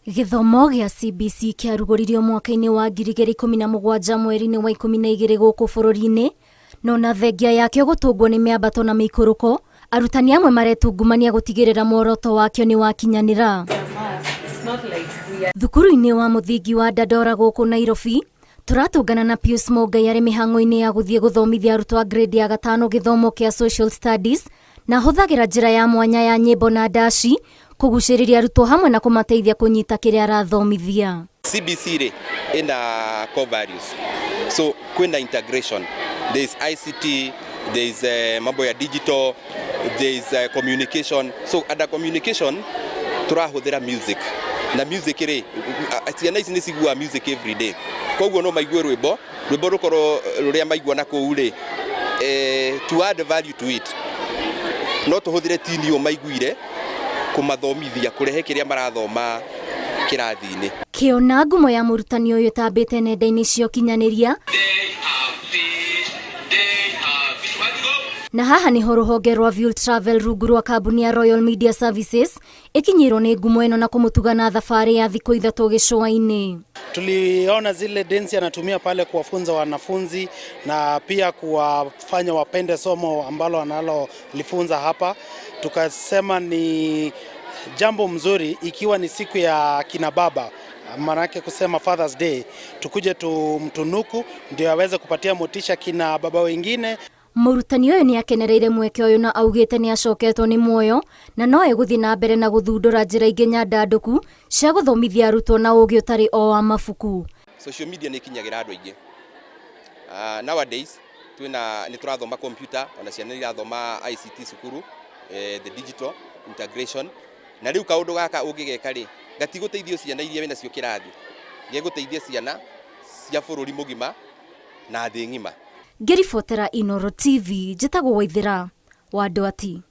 Gĩthomo gĩa CBC kĩarugũririo mwaka-inĩ wa 2017 mweri-inĩ wa 12 gũkũ bũrũri-inĩ, na ona thengia yakĩo gũtũngwo nĩ mĩambato na mĩikũrũko, arutani amwe maretungumania gũtigĩrĩra muoroto wakĩo nĩ wakinyanĩra. Thukuru-inĩ wa mũthingi wa Dandora gũkũ Nairobi, tũratũngana na Pius Mũngai arĩ mĩhang'o-inĩ ya gũthiĩ gũthomithia arutwo a grade ya gatano gĩthomo kĩa Social Studies, na ahũthagĩra njĩra ya mwanya ya nyĩmbo na ndaci kũgucĩrĩria arutwo hamwe na kũmateithia kũnyita kĩrĩa arathomithia. CBC rĩ ĩna core values, so kwĩna integration, there is ICT, there is mambo ya digital, there is communication. So under communication tũrahũthĩra music, na music rĩ, ciana ici nĩ ciguaga music every day, koguo no maigue rwĩmbo rwĩmbo rũkorwo rũrĩa maigua na kũu rĩ, to add value to it, no tũhũthĩre tini ũyũ maiguire kũmathomithia, kũrehe kĩrĩa marathoma kĩrathi-inĩ. Kĩo na ngumo ya mũrutani ũyũ ĩtambĩte nenda-inĩ cia ũkinyanĩria, na haha nĩho rũhonge rwa View Travel rungu rwa kambuni ya Royal Media Services ĩkinyĩirwo nĩ ngumo ĩno na kũmũtuga na thabarĩ ya thikũ ithatũ gĩcũa-inĩ. Tuliona zile densi anatumia pale kuwafunza wanafunzi na pia kuwafanya wapende somo ambalo analolifunza hapa. Tukasema ni jambo mzuri ikiwa ni siku ya kina baba, maanake kusema Father's Day, tukuje tumtunuku ndio aweze kupatia motisha kina baba wengine. Mũrutani ũyũ nĩ akenereire mweke ũyũ na augĩte nĩ acoketwo nĩ muoyo na no egũthiĩ na mbere na gũthundũra njĩra ingĩ nyandandũku cia gũthomithia arutwo na ũgĩ ũtarĩ o wa mabuku. Social media nĩ ikinyagĩra andũ aingĩ. Nowadays twĩna nĩ tũrathoma computer, ona ciana nĩ irathoma ICT cukuru, the digital integration, na rĩu kaũndũ gaka ũngĩgeka rĩ, gatigũteithia ciana iria wĩnacio kĩrathi, gegũteithia ciana cia bũrũri mũgima na thĩ ng'ima. Ngĩribotera Inooro TV, njĩtagwo Waithĩra wa Ndwati.